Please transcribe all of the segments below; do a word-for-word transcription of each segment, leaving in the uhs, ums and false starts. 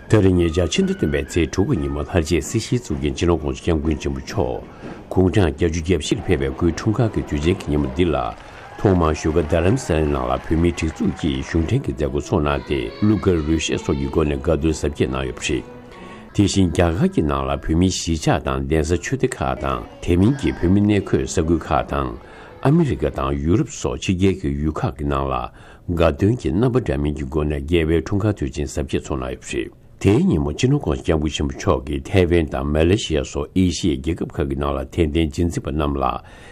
ད་རེས་ཉེ་ཆར་ཕྱི་ཟླ་བདུན་པའི་ཚེས་དྲུག་གི་ཉིན་མོ་ལྷར་བཅས་སྲིད་ཞིའི་གཙུག་རྒྱན་སྤྱི་ནོར་༸གོང་ས་༸སྐྱབས་མགོན་ཆེན་པོ་མཆོག་དགུང་གྲངས་བརྒྱད་ཅུ་གྱ་བཞིར་ཕེབས་པའི་སྐུའི་འཁྲུངས་སྐར་གྱི་དུས་ཆེན་གྱི་ཉིན་མོ་འདི་ལ། ཐོག་མར་བཞུགས་སྒར་རྡ་རམ་ས་ལའི་ནང་ལ་བོད་མིའི་སྒྲིག་འཛུགས་ཀྱིས་གཞུང་འབྲེལ་གྱི་མཛད་སྒོ་ཚོགས་གནང་སྟེ། གླུ་གར་རོལ་གཞས་སོགས་ཀྱི་སྒོ་ནས་དགའ་སྟོན་གཟབ་རྒྱས་གནང་ཡོད་པ་རེད། དེ་བཞིན་རྒྱ་གར་གྱི་ནང་ལ་བོད་མིའི་གཞིས་ཆགས་དང་གདན་ས་ཆོས་སྡེ་ཁག་དང་། དེ་མིན་གྱི་བོད་མི་གནས་འཁོད་ས་ཁུལ་ཁག་དང་། ཨ་མི་རི་ཀ་དང་ཡུ་རོབ་སོགས་ཕྱི་རྒྱལ་གྱི་ཡུལ་ཁག་གི་ནང་ལ། དགའ་སྟོན་གྱི་རྣམ་པ་འདྲ་མིན་གྱི་སྒོ་ནས་རྒྱལ་བའི་འཁྲུངས་སྐར་དུས་ཆེན་གཟབ་རྒྱས་ཚོགས་གནང་ཡོད་པ་རེད། དེའི་ཉིན་མོ་སྤྱི་ནོར་༸གོང་ས་༸སྐྱབས་མགོན་ཆེན་པོ་མཆོག་གིས་ཐའེ་ཝན་དང་མ་ལེ་ཤི་ཡ་སོགས་ཨེ་ཤི་ཡའི་རྒྱལ་ཁབ་ཁག་གི་ནང་ལ་དད་ལྡན་རྗེས་འཛིན་པ་རྣམས་ལ་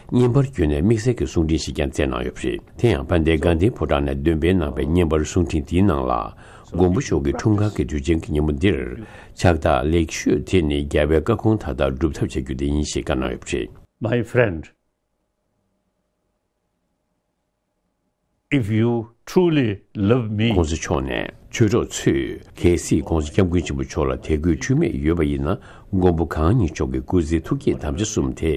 བརྙན་པར་བརྒྱུད་ནས་དམིགས་བསལ་གྱི་གསུང་འཕྲིན་ཞིག་ཀྱང་བསྩལ་གནང་ཡོད་པ་རེད། དེ་ཡང་དཔལ་ལྡན་དགའ་ལྡན་ཕོ་བྲང་ནས་འདོན་སྤེལ་གནང་པའི་བརྙན་པར་གསུང་འཕྲིན་འདིའི་ནང་ལ། མགོན་པོ་མཆོག་གི་འཁྲུངས་སྐར་གྱི་དུས་ཆེན་གྱི་ཉིན་མོ་འདིར། ཕྱག་རྟགས་ལེགས་ཤོས་དེ་ནི་རྒྱལ་བའི་བཀའ་དགོངས་མཐའ་དག་སྒྲུབ་ཐབས་བྱ་རྒྱུ་དེ་ཡིན་ཞེས་བཀའ་གནང་ཡོད་པ་རེད། My friend, if you truly love me, ༸གོང་ས་མཆོག་ནས། ཆོས་གྲོགས་ཚོས། གལ་སྲིད་༸གོང་ས་༸སྐྱབས་མགོན་ཆེན་པོ་མཆོག་ལ་དད་གུས་འཁྲུལ་མེད་ཡོད་པ་ཡིན་ན། མགོན་པོ་གང་ཉིད་མཆོག་གི་སྐུ་ཚེའི་ཐུགས་བསྐྱེད་དམ་བཅའ་གསུམ་དེ་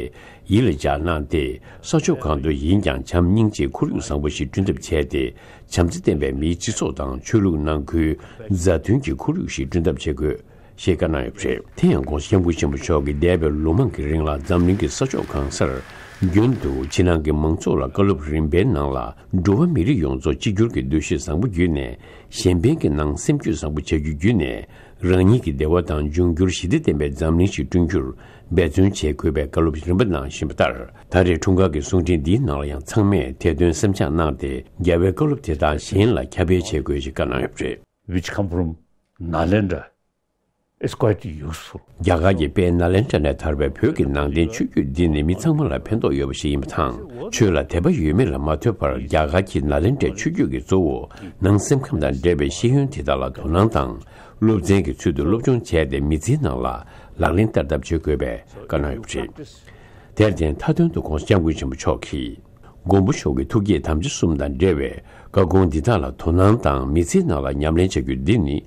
ཡིད་ལ་འཇགས་གནང་སྟེ། ས་ཕྱོགས་གང་དུ་ཡིན་ཀྱང་བྱམས་སྙིང་རྗེའི་ཁོར་ཡུག་བཟང་པོ་ཞིག་བསྐྲུན་ཐབས་བྱས་ཏེ། བྱམས་བརྩེ་ལྡན་པའི་མིའི་སྤྱི་ཚོགས་དང་ཆོས་ལུགས་ནང་ཁུལ་མཛའ་མཐུན་གྱི་ཁོར་ཡུག་ཞིག་བསྐྲུན་ཐབས་བྱེད་དགོས། ཞེས་བཀའ་གནང་ཡོད་པ་རེད། དེ་ཡང་༸གོང་ས་༸སྐྱབས་མགོན་ཆེན་པོ་མཆོག་གིས་འདས་པའི་ལོ་མང་གི་རིང་ལ་འཛམ་གླིང་གི་ས་ཕྱོགས་གང་སར། རྒྱུན་དུ་ཕྱི་ནང་གི་མང་ཚོགས་ལ་བཀའ་སློབ་རིམ་པའི་ནང་ལ། འགྲོ་བ་མི་རིགས་ཡོངས་རྫོགས་གཅིག་གྱུར་གྱི་འདུ་ཤེས་བཟང་པོ་བརྒྱུད་ནས། གཞན་ཕན་གྱི་ནང་སེམས་རྒྱུད་བཟང་པོ་བྱ་རྒྱུ་བརྒྱུད་ནས། རང་ཉིད་ཀྱི་བདེ་བ་དང་འབྱུང་འགྱུར་ཞི་བདེ་ལྡན་པའི་འཛམ་གླིང་ཞིག་བསྐྲུན་རྒྱུར་འབད་བརྩོན་བྱེད་དགོས་པའི་བཀའ་སློབ་རིམ་པ་གནང་བཞིན་པ་ལྟར། ད་རེས་འཁྲུངས་སྐར་གྱི་གསུང་འཕྲིན་འདིའི་ནང་ལ་ཡང་ཚང་མས་དད་འདུན་སེམས་ཆགས་གནང་སྟེ། རྒྱལ་བའི་བཀའ་སློབ་དེ་དག་གཞན་ལ་ཁྱབ་སྤེལ་བྱེད་དགོས་ཞེས་བཀའ་གནང་ཡོད་པ་རེད། Which come from Nalanda is quite useful. རྒྱ་གར་གྱི་དཔལ་ནཱ་ལེནྡྲ་ནས་དར་བའི་བོད་ཀྱི་ནང་བསྟན་ཆོས་བརྒྱུད་འདི་ནི་མི་ཚང་མ་ལ་ཕན་ཐོགས་ཡོད་པ་ཞིག་ཡིན་པ་དང་། ཆོས་ལ་དད་པ་ཡོད་མེད་ལ་མ་ལྟོས་པར། རྒྱ་གར་གྱི་ནཱ་ལེནྡྲའི་ཆོས་བརྒྱུད་ཀྱི་གཙོ་བོ་ནང་སེམས་ཁམས་དང་འབྲེལ་བའི་ཤེས་ཡོན་དེ་དག་ལ་དོ་སྣང་དང་། སློབ་ཚན་གྱི་ཚུལ་དུ་སློབ་སྦྱོང་བྱས་ཏེ། མི་ཚེའི་ནང་ལ་ལག་ལེན་བསྟར་ཐབས་བྱེད་དགོས་པའི་བཀའ་གནང་ཡོད་པ་རེད། དེར་བརྟེན། མཐའ་དོན་དུ་༸གོང་ས་༸སྐྱབས་མགོན་ཆེན་པོ་མཆོག་གིས། མགོན་པོ་མཆོག་གི་ཐུགས་བསྐྱེད་དམ་བཅའ་གསུམ་དང་འབྲེལ་བའི་བཀའ་དགོངས་འདི་དག་ལ་དོ་སྣང་དང་མི་ཚེའི་ནང་ལ་ཉམས་ལེན་བྱ་རྒྱུ་འདི་ནི།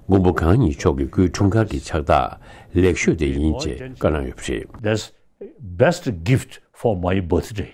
མགོན་པོ་གང་ཉིད་མཆོག་གི་སྐུའི་འཁྲུངས་སྐར་གྱི་ཕྱག་རྟགས་ལེགས་ཤོས་དེ་ཡིན་ཅེས་བཀའ་གནང་ཡོད་པ་རེད། That's best gift for my birthday.